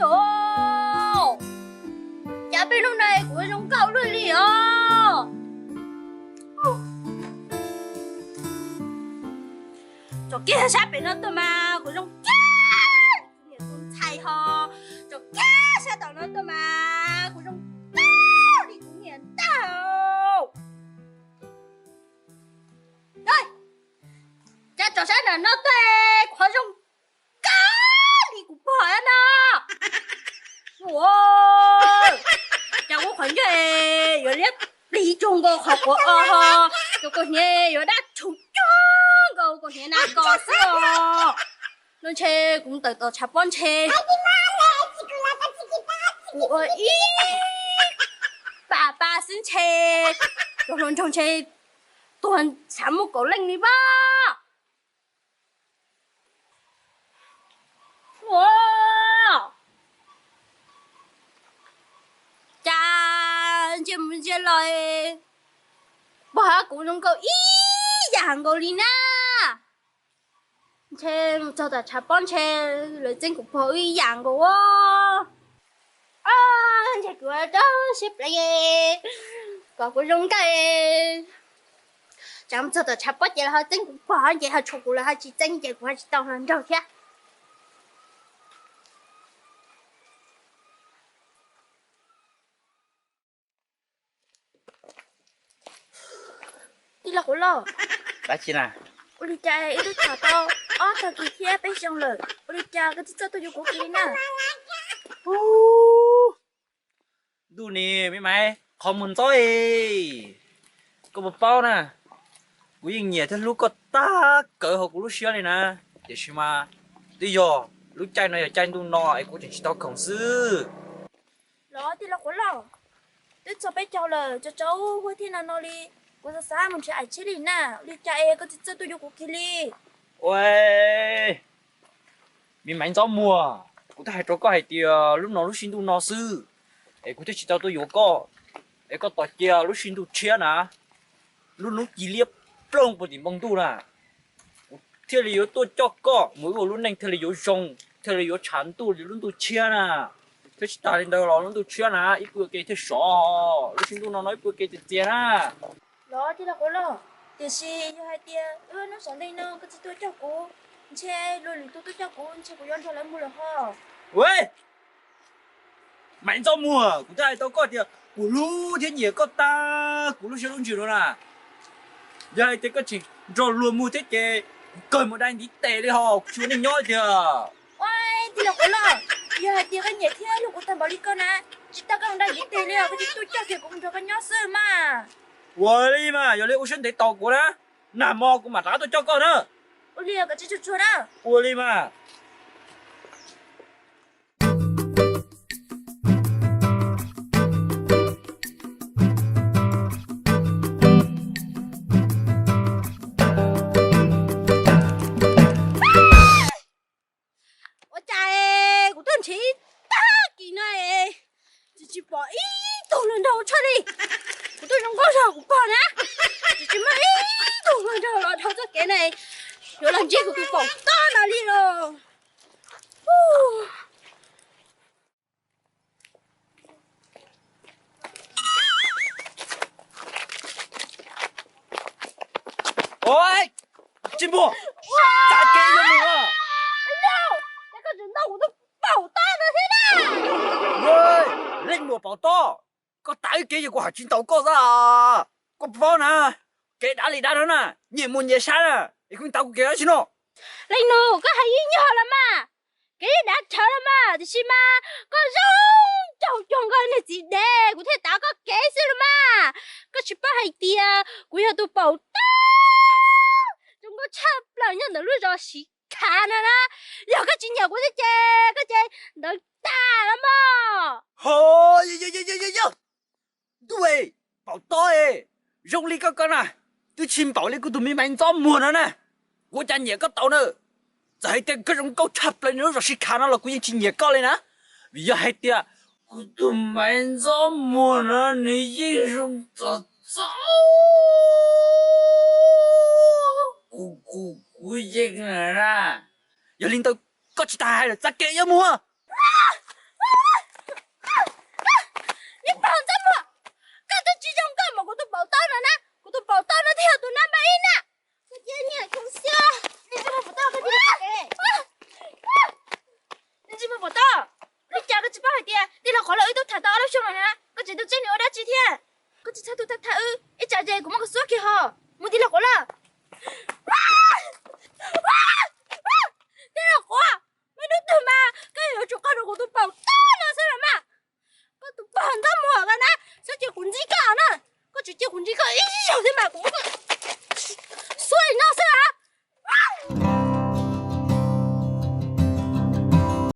Os, cas peb hnub no kuv zoo nkauj luaj li os. Tsom kiag sab pem no tuaj mas kuv zoo kiag li kuv niam tus ntxhais ho. Tsom kiag sab tom no tuaj mas kuv zoo kiag li kuv niam ntag. Cas tsom sab nram no tuaj kuv ho zoo kiag li kuv pog no. Ua, cas kuv qhov ncauj yuav liab plig cuag nkaus qhov quav os ho, cov kaus hniav yuav dab tshuv cuag nkaus kaus hniav nas kos xwb os. No ntshe kuv tawm tom tshav pob ntshe kuv ua ib pas pas xwb ntshe cov hluas nraug ntshe tuag xav muaj kaum leej li pab. Ua, cas ntsia mus ntsia los pog kuv zoo nkaus ib yam nkaus li na. Ntshe mus txog tom tshav pob ntshe lawv txeeb kuv pog wb ib yam nkaus. Ntshe kuv rau siab pleev kom kuv zoo nkauj. Tsam mus txog tom tshav pob ces lawv ho txeeb kuv pog ces ho tshuav kuv lawv ho tsis txeeb ces kuv ho tsis tau hluas nraug thiab. Tij laug Quav Lauj, dab tsi na? Ua li cas ib lub tham tau ob tag kis thiab peb xyoo lawm, ua li cas koj tsis txawj tuaj yuav kuv kiag li na? Ntuj ni, me maiv qhov muag ntxob es, koj puas paub na, kuv yeej nyiam thiab hlub koj tag kawg hauv kuv lub siab li na. Tiam sis mas twb yog lub caij no yog caij ntuj no es kuv tseem tsis tau khoom xwb. Los tij laug Quav Lauj, twb txog peb caug lawm, tsaus tsaus huab thiab no no li, kuv xav xav mus nrhiav aim tshiab li na, ua li cas es koj tsis txawj tuaj yuav kuv kiag li? Ua, me maiv ntxob muag, kuv twb hais rau koj hais tias lub no lub sij ntuj no xwb, es kuv thiaj tsis tau tuaj yuav koj, es koj tos cia lub sij ntuj tshiab na, lub hnub ci liab ploog puag tim npoo ntuj na, kuv thiaj li yuav tuaj coj koj mus ua lub neej thiaj li yuav zoo, thiaj li yuav tshav ntuj li lub ntuj tshiab na. Thiab tsis tas li ntawd los lub ntuj tshiab na ib puag ke thiaj sov, lub sij ntuj no no ib puag ke txias txias na. Los tij laug Quav Lauj, tiam sis yog hais tias wb hnub sawv ntxov no koj tsis tuaj coj kuv, ntshe luag lwm tus tuaj coj kuv ntshe kuv yuav nrog lawv mus lawm ho. Maiv ntxob muag, kuv twb hais tau koj tias kuv hlub thiab nyiam koj tag kuv lub siab lub ntsws no na. Yog hais tias koj tseem nrog luag mus thiab ces kuv kawg mus dai ntiv tes li ho, kuv tsis ua neej nyob tiag. Ua, tij laug Quav Lauj, yog hais tias koj nyiam thiab hlub kuv tag npaum li koj na, tsis tas koj mus dai ntiv tes li os, koj tsis tuaj coj kiag kuv mus nrog koj nyob xwb mas. Ua li mas, yog li ua siab ntev tos kuv na, nag hmo kuv mam rov qab tuaj coj koj na. Ua li koj tsis tsuag tsuag na. Ua li mas. Ua cas kuv twb nrhiav ib tag kis no es tsis tsis pom ib tug hluas nraug tshaj li. Kuv twb zoo nkauj zog kuv pog na, tsis tsis muaj ib tug hluas nraug los dhau txoj kev no, yuav los ntsib kuv tus paum tob no li los. Ua, tsis npuag, txav kev yuav mus. Koj tseem ntaus kuv tus paum tob no thiab na. Leej muam paum tob, koj tav wb kev ces kuv hais tsis ntaus koj xwb. Koj paub na, kev dav li dav no na, nyias mus nyias sab na, es kuv ntaus kuv kev dab tsi no? Leej nus, koj hais yeej yog los mas, kev yeej dav tshaj los mas, tiam sis mas koj zoo nraug cuag nkaus niag txiv dev, kuv thiaj tav koj kev xwb los mas. Koj tsis paub hais tias kuv yog tus paum tob zoo nkauj tshaj plaws nyob ntawm lub zos Siv Khav no na. Yog koj tsis nyiam kuv thiab ces koj ces ntawd tag los mas. Ho, yog, yog, yog, yog, yog, ntuj, paum tob, zoo li koj ko na, twb tsis npaum li kuv tus me maiv ntxob muag no na. Kuv cas nyiam koj tau na. Txawm hais tias koj zoo nkauj tshaj plaws nyob lub zos Siv Khav no los kuv yeej tsis nyiam koj li na. Vim yog hais tias kuv tus maiv ntxob muag no nws yeej zoo txom txom kuv, kuv, kuv yeej na. Yog li ntawd koj tsis tas hais lawm, txav kev yuav mus. Koj tseem tuaj txeeb nws ua dab tsi thiab? Koj tsis txhob tuaj thaj thaj wb, ib tsam ces kuv muab koj xuab kiag ho. Mus tim los quav lawm. Tej los quav, me lub twg mas koj yuav tsum qog rau kuv tus paum tag no xwb los mas. Koj tus paum ntxhab muag na, txhob cia kuv ntsib koj na. Koj tsis cia kuv ntsib koj ib zaug thiab mas kuv